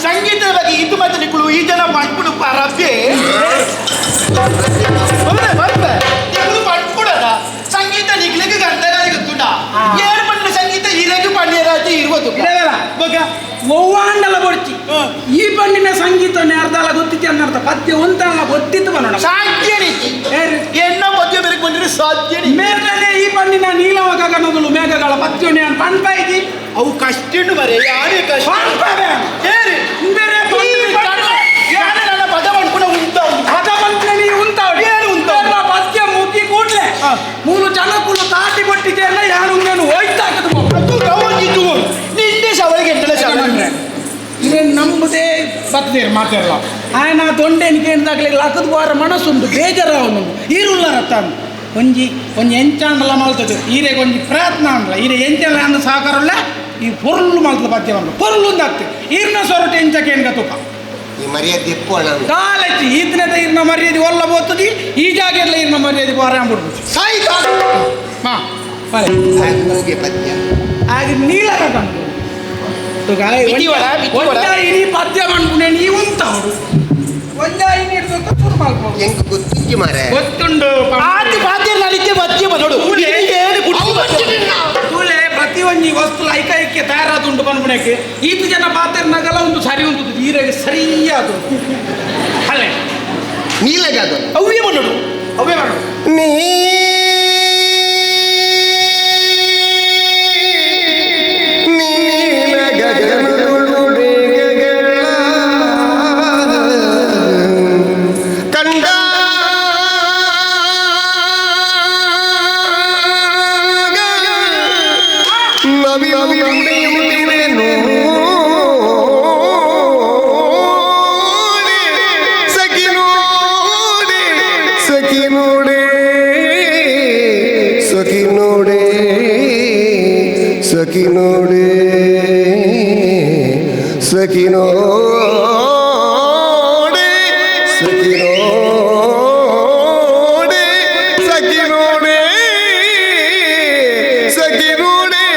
ಸಂಗೀತದ ಬಗ್ಗೆ ಇದು ಮತ್ತೆ ನಿಕ್ಕಳು ಈ ಜನ ಪಣ್ಪುಡು ಪರಬ್ಬೆ ಬರ್ಬೆ ನಿಕ್ಕಳು ಪಣ್ಪುಡದ ಸಂಗೀತ ನಿಕ್ಲಿಗೆ ಗಂಧಗಾಲಿ ಗೊತ್ತುಂಡ ಏಳು ಪಣ್ಣ ಸಂಗೀತ ಈರೆಗೆ ಪಣ್ಯರಾಜಿ ಇರ್ಬೋದು ಬೊಕ್ಕ ಒವ್ವಾಂಡಲ ಬೊಡ್ಚಿ ಈ ಪಂಡಿನ ಸಂಗೀತ ಅರ್ಧಲ ಗೊತ್ತಿತ್ತು ಅನ್ನರ್ಥ ಪದ್ಯ ಒಂತಲ್ಲ ಗೊತ್ತಿತ್ತು ಬನ್ನೋಣ. ಸಾಧ್ಯ ರೀತಿ ಎನ್ನ ಪದ್ಯ ಬೇರೆ ಬಂದ್ರೆ ಸಾಧ್ಯ. ಮೇಘನೆ ಈ ಪಂಡಿನ ನೀಲವ ಗಗನದಳು ಮೇಘಗಳ ಪದ್ಯೋನೆ ಪಣ್ಪಾಯಿಜಿ. ಅವು ಕಷ್ಟುಂಡು ಮರೆ ಯಾರೇ ಕಷ್ಟ. ಪಣ್ಪವೆ. ಏರಿ ಬೇರೆ ಯಾರು ನನ್ನ ಪದ ಪಣ್ಪುನ ಉಂಟಾವು. ಪದ ಪಂಪಿನ ನೀ ಉಂತಾವು. ಏನು ಉಂತಾವು? ಪದ್ಯ ಮುಗಿ ಕೂಡ್ಲೆ ಮೂರು ಜನಕ್ಕುಲು ತಾಟಿ ಬಟ್ಟಿಗೆ ಯಾರು ನಾನು ಹೋಯ್ತಾಕದು. ಅದು ಗೌರ್ಗಿದ್ದು ನಿಂದೆ ಸವಳಿಗೆ ಎಂಟಲ ಸವಳಿಗೆ. ಇದೇನು ನಂಬುದೇ ಬರ್ತದೇರು ಮಾತಾಡಲ್ಲ ಆಯನ ದೊಂಡೆನಿಗೆ ಎಂದಾಗಲಿ ಲಕ್ಕದ ಬಾರ ಮನಸ್ಸುಂಟು ಬೇಜಾರಾವನು ಈರುಲ್ಲ ರತ್ತಾನು ಒಂಜಿ ಒಂಜಿ ಎಂಚಾಂಡಲ ಮಲ್ತದೆ ಈರೆಗೆ ಒಂಜಿ ಪ್ರಯತ್ನ ಅಂಡಲ ಈರೆ ಎಂಚಲ್ಲ ಅಂದ ಸಹಕಾರಲ್ಲ ಈ ಪೊರ್ಲು ಮಲ್ತದ ಪದ್ಯ ಬಂದು ಪೊರ್ಲು ಒಂದಾಗ್ತದೆ ಈರ್ನ ಸೊರಟು ಎಂಚಕ್ಕೆ ಏನ್ಗ ತುಪ್ಪ. ಈ ಮರ್ಯಾದೆ ಎಪ್ಪು ಅಣ್ಣ. ಕಾಲಚ್ಚಿ ಈತನೇದ ಈರ್ನ ಮರ್ಯಾದೆ ಒಲ್ಲ ಬೋತದಿ ಈ ಜಾಗೆಲ್ಲ ಈರ್ನ ಮರ್ಯಾದೆ ಬಾರ ಅಂದ್ಬಿಡ್ಬೋದು. ಸಾಯ್ತು. ಹಾ ಬಲೆ. ಹೋಗಿ ಪದ್ಯ. ಆಗ ನೀಲ ಕಂಡು ಮಿತಿ ಒಳ, ಮಿತಿ ಒಳ. ಇಡೀ ಪದ್ಯ ಮನ್ಪುಣೆ ನೀ ಉಂತಾವಡು ಒಂಜಾಯಿ ಹಿಡ್ದು ಶುರು ಮಾಡ್ಬೋದು. ಎಂಕ್ ಗೊತ್ತುಂಜಿ ಮಾರೆ. ಗೊತ್ತುಂಡು. ಆತಿ ಪಾತ್ಯ ನಡಿಕೆ ಪದ್ಯ ನೋಡು ಏನು ಕೂಲೆ ಪ್ರತಿ ಒಂಜಿ ವಸ್ತು ಐಕ ಐಕ್ಯ ತಯಾರಾದುಂಟು ಪನ್ಪುಣಕ್ಕೆ ಈತ ಜನ ಪಾತ್ರ ನಗಲ ಒಂದು ಸರಿ ಉಂಟು ಈರೆಗೆ ಸರಿಯಾದ ಅಲ್ಲೇ. ನೀಲಗಾದ. ಅವೇ ನೋಡು. ಅವೇ ಮಾಡು. ನೀ ನೀಲ ಗಗನದೊಳು ಮೇಘಗಳ ಕಂಡ ನೋಡಿ ಸಖಿ ನೋಡಿ ಸಖಿ ನೋಡಿ ಸಖಿ ನೋಡಿ ಸಖಿ ನೋಡಿ ಸಖಿ ನೋಡಿ ಸಖಿ ನೋಡಿ ಸಖಿ ನೋಡಿ ಸಖಿ ನೋಡಿ.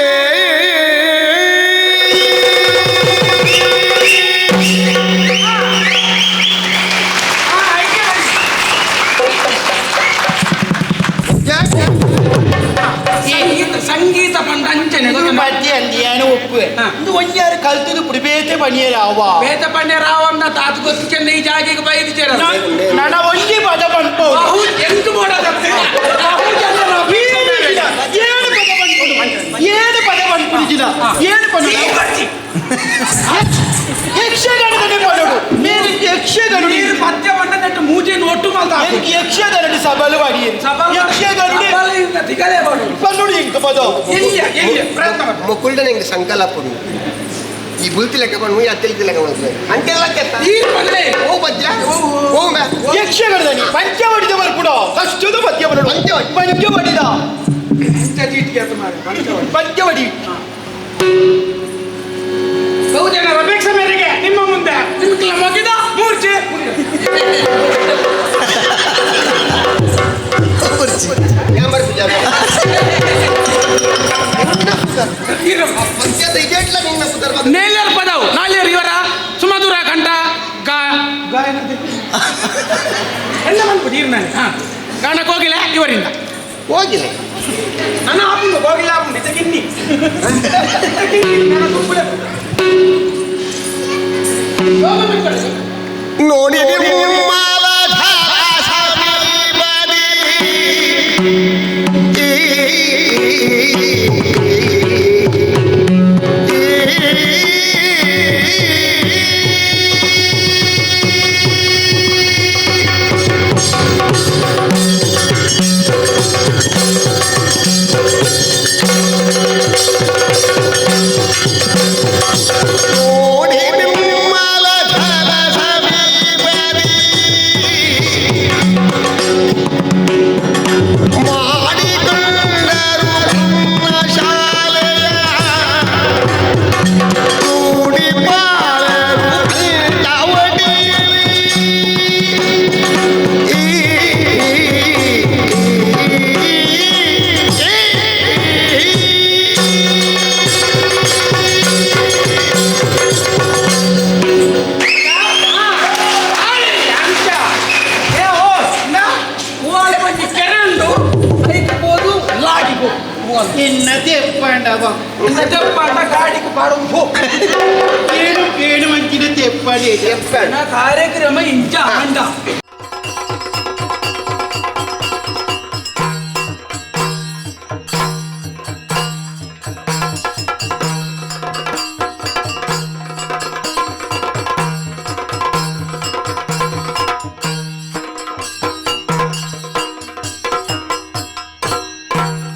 ಯಾಕೆ? ಸಂಗೀತ ಸಂಗೀತ ಪಂಡ ಅಂಚನೆ ಇದು ಪದ್ಯ ಅಂದಿಯಾನು ಒಪ್ಪುವೆ. ಇದು ಒಂಜಾರು ಕಲ್ತದು ಪುಡಿ ಬೇತೆ ಪಣಿಯರಾವ. ಬೇತ ಪಂಡ್ಯ ರಾವಣ್ಣ ತಾತು ಗೊತ್ತು ಚೆನ್ನ ಈ ಜಾಗೆಗೆ ಬೈದು ಚೇರ. ನನ್ನ ಒಂಜಿ ಪದ ಪಣ್ಪು. ಬಹು ಎಂಟು ಮಾಡೋದತ್ತೆ ಬಹು ಜನರ ಏಳು ಪದ ಪಣ್ಪುಡು ಏಳು ಪದ ಪಣ್ಪುಡಿಜಿನ ಏಳು ಪದ ಯಕ್ಷಗಾನದಲ್ಲಿ ಪಡೋಡು ಮೇರೆ ಯಕ್ಷಗಾನ. ನೀರು ಪದ್ಯ ಪಂಡ ನೆಟ್ಟು ಮೂಜೆಯನ್ನು ಒಟ್ಟು ಮಲ್ತ. എനിക്ക് ಯಕ್ಷಗಾನದ ಸಬಲು ಅಡಿಯೇರಿ ಯಕ್ಷಗಾನ ತಿಗಲೇ ಬಾಡು. ಪನ್ನುಡಿ ಇಂಕ ಪದ. ಎಲ್ಲಿಯ ಎಲ್ಲಿಯ ಪ್ರಯತ್ನ ಮಾಡು. ಮೊಕ್ಕುಲ್ಡ ನಂಗೆ ಸಂಕಲ್ಪ ಉಂಟು. ಈ ಬುಲ್ತಿ ಲೆಕ್ಕ ಪಣ್ಣು ಈ ಅತ್ತೆಲ್ತಿ ಲೆಕ್ಕ ಮಾಡ್ತಾರೆ ಅಂತೆಲ್ಲ ಕೆತ್ತ. ನೀರು ಪಂಡ್ಲೆ. ಓ ಪದ್ಯ ಓ ಮೆ. ಯಕ್ಷಗಾನದಲ್ಲಿ ಪಂಚವಡಿದವರು ಕೂಡ ಕಷ್ಟದ ಪದ್ಯ ಬರೋಡು. ಪಂಚವಡಿ. ಪಂಚವಡಿದ. ಪಂಚ ಚೀಟಿಗೆ ಅದು ಮಾರ್ರೆ, ಪಂಚವಡಿ. ಪಂಚವಡಿ. ಬಹುಜನರ ಅಪೇಕ್ಷೆ ಮೇರೆಗೆ ನಿಮ್ಮ ಮುಂದೆ ನಿಮ್ಗೆಲ್ಲ ಮುಗಿದ ಮೂರ್ಛೆ. ಕುರ್ಚಿ ಯಾನ್ ಬರ್ಪುಜ? ಪದ್ಯದ ಇದೇಟ್ಲ ನಿನ್ನ ಪುದರ್ ಬಂದು. ನೇಲ್ಯರ್ ಪದವು ನಾಲ್ಯರ್ ಇವರ ಸುಮಧುರ ಕಂಠ ಗಾ ಗಾಯನ ಎಲ್ಲ ಬಂದ್ಬಿಟ್ಟು ನೀರು ಹಾ ಗಾನ ಕೋಗಿಲೆ ಇವರಿಂದ. ಹೋಗಿಲ್ಲ. ನನ್ನ ಆಪುಂಡು ಕೋಗಿಲೆ ಆಪುಂಡು ಇತ್ತ ಗಿನ್ನಿ ಇತ್ತ ಗಿನ್ನಿ ನನ್ನ ಗುಂಪುಲೆ. ನೋಡಿ ಮುಮ್ಮಾಲ ಸಮೀಪದಿ. ನೋಡಿ ನಿಮ್ಮಲ ಧರ ಸಮೀಪದಿ. ಪೋವಲ್. ನಿನ್ನ ತೆಪ್ಪಂಡವ. ನಿನ್ನ ತೆಪ್ಪಾಂಡ ಗಾಡಿಗೆ ಪಾಡೊಂದು ಪೋ. ಕೇಳು ಕೇಳು ಅಂಚಿನ ತೆಪ್ಪಡಿ. ತೆಪ್ಪಾಂಡ್. ಕಾರ್ಯಕ್ರಮ ಇಂಚ ಆಂಡ.